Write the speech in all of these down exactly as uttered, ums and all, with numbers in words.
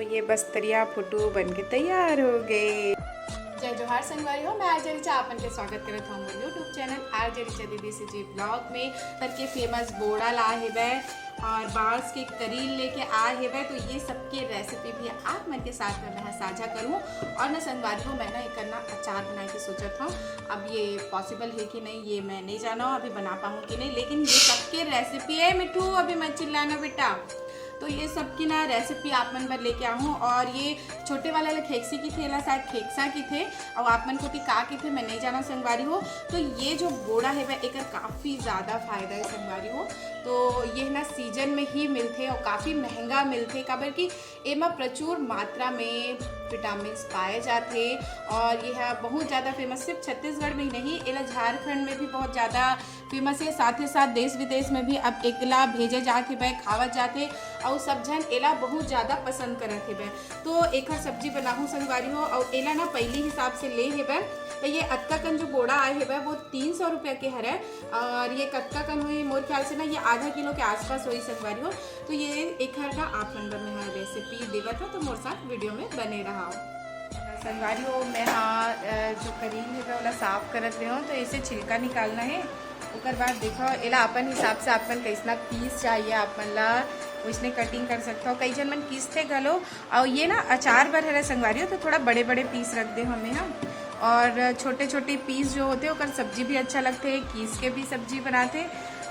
ये बस्तरिया फोटो बन के तैयार हो गए। जय जोहार संगवारी हो, मैं आरजे रिचा आपन के स्वागत करत हूँ मोर YouTube चैनल आरजे रिचा दीदी सीजी ब्लॉग में। घर के फेमस बोड़ा ला हेबे और बांस के करील लेके आ हेबे, तो ये सबके रेसिपी भी आप मन के साथ में मैं साझा करूँ। और ना संगवारी हो, मैं ना एकर ना अचार बनाए के सोचत हूँ। अब ये पॉसिबल है कि नहीं, ये मैं नहीं जाना हूँ अभी बना पाऊँ कि नहीं, लेकिन ये सबके रेसिपी है मिठू, अभी मैं चिल्लाना बेटा। तो ये सब की ना रेसिपी आप मन बर लेके आहूँ। और ये छोटे वाला ले खेकसी की थे, एला शायद खेकसा की थे, और आप मन कोती का की थे मैं नहीं जाना संगवारी हो। तो ये जो बोड़ा हेबे, एकर काफ़ी ज़्यादा फायदा है संगवारी हो। तो ये ना सीजन में ही मिलथे और काफ़ी महंगा मिलथे, काबर कि एमा प्रचुर मात्रा में विटामिन्स पाए जाथे। और ये हा बहुत ज़्यादा फेमस सिर्फ छत्तीसगढ़ में ही नहीं, एला झारखंड में भी बहुत ज़्यादा फेमस हे। साथ ही साथ देश विदेश में भी अब एकला भेजे जात हेबे, खावत जात हे, अउ सब झन एला बहुत ज़्यादा पसंद करत हेबे। तो एकर सब्जी बनाहूँ संगवारी हो, अउ एला ना पहली हिसाब से ले हेबे। तो ये अतका कन जो बोड़ा आए हेबे, वो तीन सौ रुपया के हरे, और ये कतका कन हुई, मोर ख्याल से ना ये आधा किलो के आसपास हुई संगवारी हो। तो ये एकर ना आप मन बर मैं हा रेसिपी देवत हूँ, तो मोर साथ वीडियो में बने रहा। संगवारी हो, मैं हा, अ, जो करील हेबे, ओला साफ करत रहे हो, तो ऐसे छिलका निकालना है। ओकर बाद देखो, एला अपन हिसाब से आप मन कैसना पीस चाहिए, आप मन ला वैसने कटिंग कर सकते हो। कई झन मन किसथे घलो, और ये ना अचार बर हरे संगवारी हो, तो थोड़ा बड़े-बड़े पीस रख दे हमें हम। और छोटे-छोटे पीस जो होते, ओकर सब्जी भी अच्छा लगथे, किस के भी सब्जी बनाथे।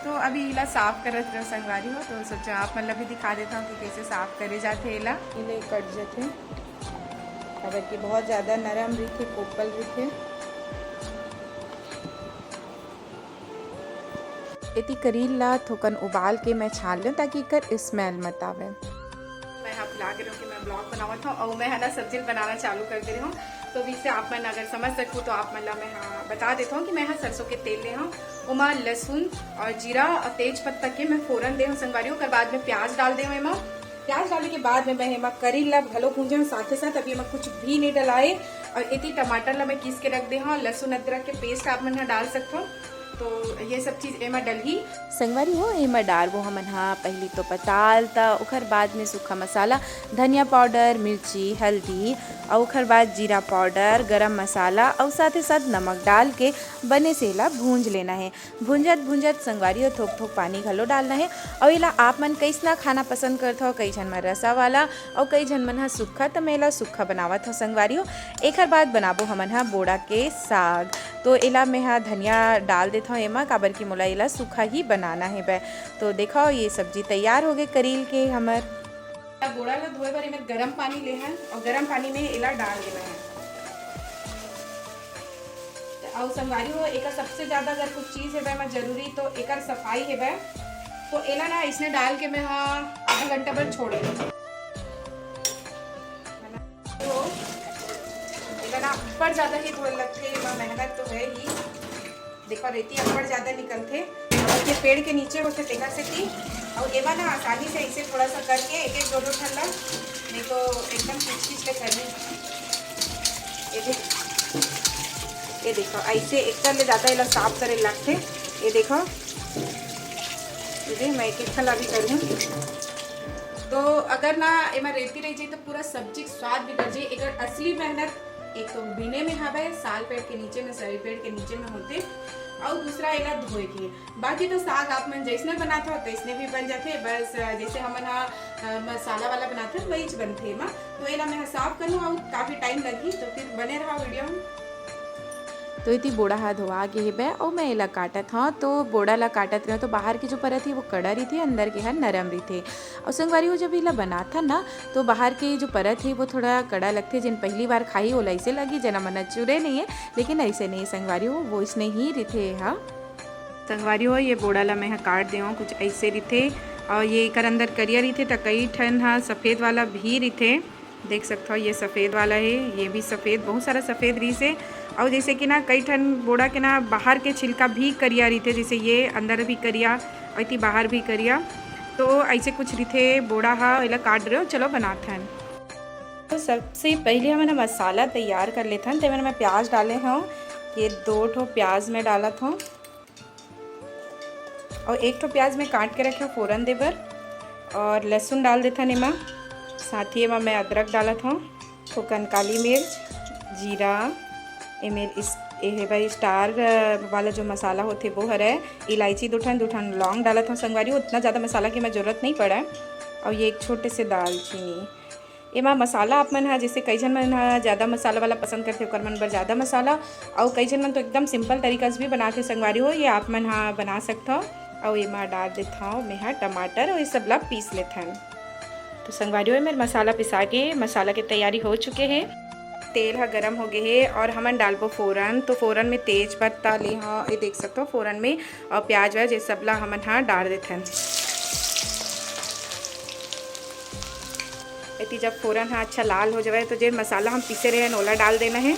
तो अभी इला साफ करत रहो संगवारी हो, तो सोचा आप मन ला भी दिखा देता हूँ कि कैसे साफ करे जाथे एला। इले कट जाथे, काबर कि बहुत ज़्यादा नरम रहिथे, कोपल रहिथे। एती करील ला थोकन उबाल के मैं छान लें, ताकि एकर स्मेल मत आवे। मैं हा भुला गे रहों कि मैं ब्लॉग बनावत हूँ, और मैं हा ना सब्जी बनाना चालू कर दे रही हूँ। तो अभी से आप मन अगर समझ सकूँ, तो आप मन ला मैं हा बता देता हूँ कि मैं हा सरसों के तेल ले हूँ, ओमा लहसुन और जीरा और तेज पत्ता के मैं फोरन दे हूँ संगवारी हो। ओकर बाद में प्याज डाल दे हूँ एमा। प्याज डाले के बाद में मैं एमा करील ला घलो भूंजे हूँ, साथे साथ अभी एमा कुछ भी नहीं डलाए। और एती टमाटर ला मैं किस के रख दे हूँ, लहसुन अदरक के पेस्ट आप मन हा डाल सकते हो। तो ये सब चीज एमा डलही। संगवारी हो, एमा डारबो हमन हा पहली तो पताल, त ओकर बाद में सूखा मसाला, धनिया पाउडर, मिर्ची, हल्दी, अउ ओकर बाद जीरा पाउडर, गरम मसाला अउ साथे साथ नमक डाल के बने से एला भूंज लेना है। भूंजत भूंजत संगवारी हो थोक थोक पानी घलो डालना है। अउ एला आप मन कइसना खाना पसंद करथव, कई झन मन रसा वाला अउ कई झन मन ह सुक्खा, त मैं एला सुक्खा बनावत हव संगवारी हो। एखर बाद बनाबो हमन ह बोड़ा के साग। तो एला मैं ह धनिया डाल देथव एमा, काबर कि मोला एला सुक्खा ही बनाना हेबे। तो देखव, ये सब्जी तैयार होगे करील के हमर। बोड़ा ला धोए बर एमे गरम पानी ले हन अउ गरम पानी में एला डाल देना है। अउ संगवारी हो, एकर सबसे ज्यादा अगर कुछ चीज हेबे एमा जरूरी, तो एकर सफाई हेबे। तो एला ना इसने डाल के मैं हा आधा घंटा भर छोड़ देना। तो एला ना अब्बड़ ज्यादा ही धोए लगथे, एमा मेहनत तो है ही। देखो, रेती अब्बड़ ज्यादा निकलथे, अउ ये पेड़ के नीचे होथे, तेकर सेती। अउ एमा ना आसानी से इसे थोड़ा सा करके एक एक दो दो ठन ला, नहीं तो एकदम खींच खींच के करने। ये देख, ये देखो, ऐसे एक ले ज्यादा एला साफ करे लगथे। ये देखो, ये देख, मैं एक एक ठन ला भी करूँ। तो अगर ना एमा रेती रह जाए, तो पूरा सब्जी के स्वाद बिगड़ जाए। एकर असली मेहनत एक तो बिने में हवे, साल पेड़ के नीचे में, सरी पेड़ के नीचे में होथे, अउ दूसरा एला धोए के। बाकी तो साग आप मन जैसने बनात हो, तैसने भी बन जाथे। बस, अ, जैसे हमन ह, अ, मसाला वाला बनाथन, वही च बनथे एमा। तो एला मैं ह साफ करूँ, अउ काफी टाइम लगही, तो फिर बने रहा वीडियो में। तो इति बोड़ा ह धोवा गे हेबे, अउ मैं एला काटत हव। तो बोड़ा ला काटत रहेव, तो बाहर के जो परत हे, वो कड़ा रहिथे, अंदर के ह नरम रहिथे। अउ संगवारी हो, जब एला बनाथन ना, तो बाहर के जो परत हे, वो थोड़ा कड़ा लगथे। जेन पहली बार खाही, ओला ऐसे लगी, जेन मन चुरे नहीं है, लेकिन ऐसे नहीं संगवारी हो, वो इसने ही रहिथे हा। संगवारी हो, ये बोड़ा ला मैं ह काट देव, कुछ ऐसे रहिथे। और ये एकर अंदर करिया रहिथे, त कई ठन ह सफेद वाला भी रहिथे। देख सकत हो, ये सफेद वाला हे, ये भी सफेद, बहुत सारा सफेद रहिस हे। अउ जैसे कि ना, कई ठन बोड़ा के ना बाहर के छिलका भी करिया रहिथे, जैसे ये अंदर भी करिया, अउ इति बाहर भी करिया। तो ऐसे कुछ रहिथे बोड़ा हा, एला काट डरेव। चलो बनाथन। तो सबसे पहले हमन ह मसाला तैयार कर लेथन। तेमन मैं प्याज डाले हव, ये दो ठो प्याज मैं डालत हव। अउ एक ठो प्याज मैं काट के रखे हव फोरन दे बर। और लहसुन डाल देथन एमा। साथ ही एमा मैं अदरक डालत हौं, थोकन काली मिर्च, जीरा, एमे इस, एहे भाई स्टार, अ, वाला जो मसाला होथे वो हरय, इलायची दू ठन, दू ठन लौंग डालत हौं संगवारी हो। उतना ज़्यादा मसाला के एमा जरूरत नहीं पड़य। और ये एक छोटे से दालचीनी। एमा मसाला आप मन ह, जैसे कई झन मन ह ज़्यादा मसाला वाला पसंद करथे, ओकर मन बर ज़्यादा मसाला, और कई झन मन तो एकदम सिंपल तरीका से भी बनाथे संगवारी हो, ये आप मन ह बना सकथव। और एमा डाल देथव मैं ह टमाटर और ये सब ला पीस लेथन। तो संगवारी हो, मेर मसाला पिसा के मसाला के तैयारी हो चुके हे। तेल ह गरम हो गए हे और हमन डालबो फोरन। तो फोरन में तेज पत्ता ले ह, ये देख सकथव फोरन में, और प्याज व्याज ये सब ला हमन ह डाल देथन। एती जब फोरन ह अच्छा लाल हो जावे तो जे मसाला हम पीसे रहे ओला डाल देना हे।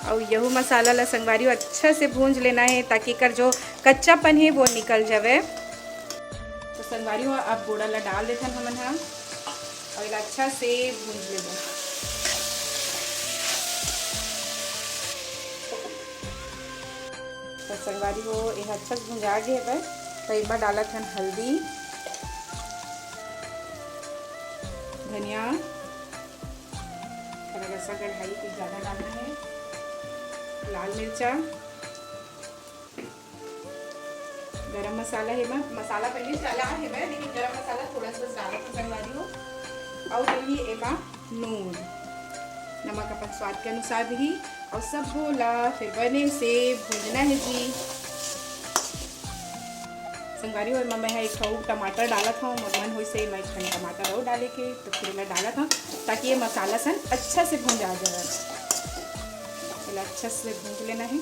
और यहू मसाला ला संगवारी हो अच्छा से भूंज लेना हे ताकि एकर जो कच्चापन हे वो निकल जावे। तो संगवारी हो, अब बोड़ा ला डाल देथन हमन ह और एला अच्छा से भूंज लेबो। तो संगवारी हो, एहा अच्छा से भुंजा गे हवय, तो एमा डालत हन हल्दी, धनिया, थोड़ा सा कढ़ाई कुछ ज़्यादा डालना है, लाल मिर्चा, गरम मसाला है, मैं मसाला पहले डाला है मैं, लेकिन गरम मसाला थोड़ा सा ज़्यादा पसंद वाली हो। और ये एमा नून, नमक अपन स्वाद के अनुसार रही। और सबो ला फिर बने से भूंजना है जी। संगवारी हो, एमा मैं ह एक ठो टमाटर डालत हूँ, मोर मन होइस हे मैं एक ठन टमाटर और डाले के, तो फिर मैं डालत हूँ ताकि ये मसाला सन अच्छा से भुंजा जाए। एला अच्छा से भूंज लेना है।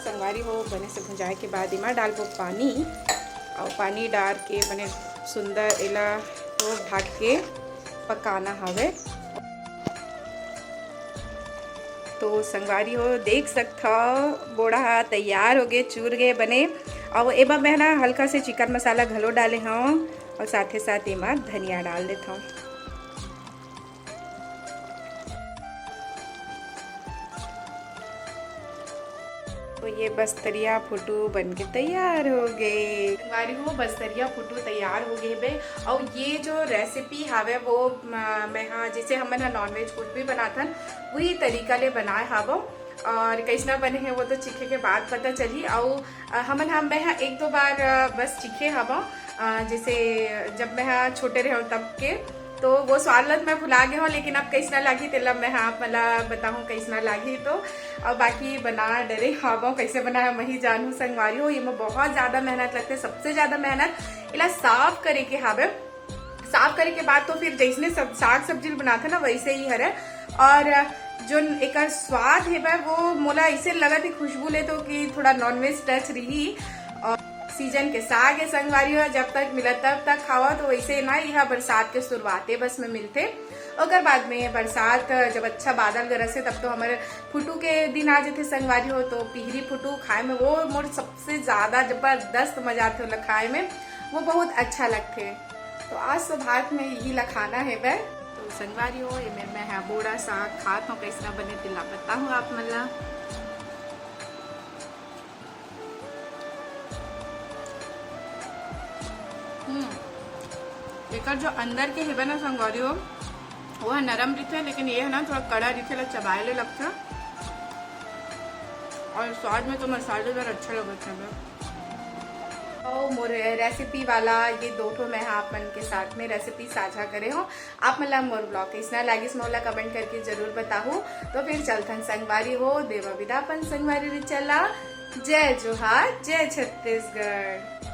संगवारी हो, बने से भुंजाए के बाद एमा डालबो पानी, और पानी डाल के बने सुंदर एला तो ढक के पकाना हवे। तो संगवारी हो, देख सकथव, बोड़ा ह तैयार हो गे, चूर गे बने। और एमा मैं ना हल्का से चिकन मसाला घलो डाले हव, और साथे साथ एमा धनिया डाल देथव। तो ये बस्तरिया फुटू बन के तैयार हो गए। संगवारी हो, बस्तरिया फुटू तैयार हो गए बे। और ये जो रेसिपी हावे वो, म, मैं हाँ, जैसे हमन हा नॉनवेज कुछ भी बनाथन, वही तरीका ले बनाए हावो। और कैसना बने है वो तो चीखे के बाद पता चली। और अ, हमन हा, मैं हा एक दो बार, अ, बस चीखे हवं, अ, जैसे जब मैं हा छोटे रहूँ तब के, तो वो स्वाद ला मैं भुला गे हूँ, लेकिन अब कैसना लागी तेला मैं हा आप मन ला बताहूँ कैसना लागी। तो अब बाकी बना डरे हवं, कैसे बनाया मैं ही जानू संगवारी हो। ये में बहुत ज़्यादा मेहनत लगथे, सबसे ज़्यादा मेहनत एला साफ करे के हावे। साफ करे के बाद तो फिर जैसने सब साग सब्जी ल बनाथे ना वैसे ही हरे। और जो एकर स्वाद हे बा वो मोला ऐसे लगत हे खुशबू ले तो कि थोड़ा नॉनवेज टच रही। और सीजन के साग हे संगवारी हो, जब तक मिला तब तक खावा। तो वैसे ना, यह बरसात के शुरुआते बस में मिलथे। ओकर बाद में बरसात जब अच्छा बादल गरस हे तब तो हमर फुटू के दिन आ जथे संगवारी हो। तो पिहरी फुटू खाए में वो मोर सबसे ज़्यादा जबरदस्त मजा आथे ओला खाए में, वो बहुत अच्छा लगथे। तो आज तो भात में यही ला खाना हे बे। तो संगवारी हो, ये मेर मैं हा बोड़ा साग खात हूँ, कैसना बने तेला बताहूँ आप मन ला। हम्म, एकर जो अंदर के हेबे ना संगवारी हो, वो ह नरम रहिथे, लेकिन ये ह ना थोड़ा कड़ा रहिथे, ला चबाए ले लगथे। और स्वाद में तो मसालेदार अच्छा लगत हे बे। तो मोर रेसिपी वाला ये दो ठो मैं हा आप मन के साथ में रेसिपी साझा करे हूँ। आप मन ला मोर ब्लॉग कैसना लागिस मोला कमेंट करके जरूर बताहू। तो फिर चलथन संगवारी हो, देवा विदा अपन संगवारी रिचला। जय जोहार, जय छत्तीसगढ़।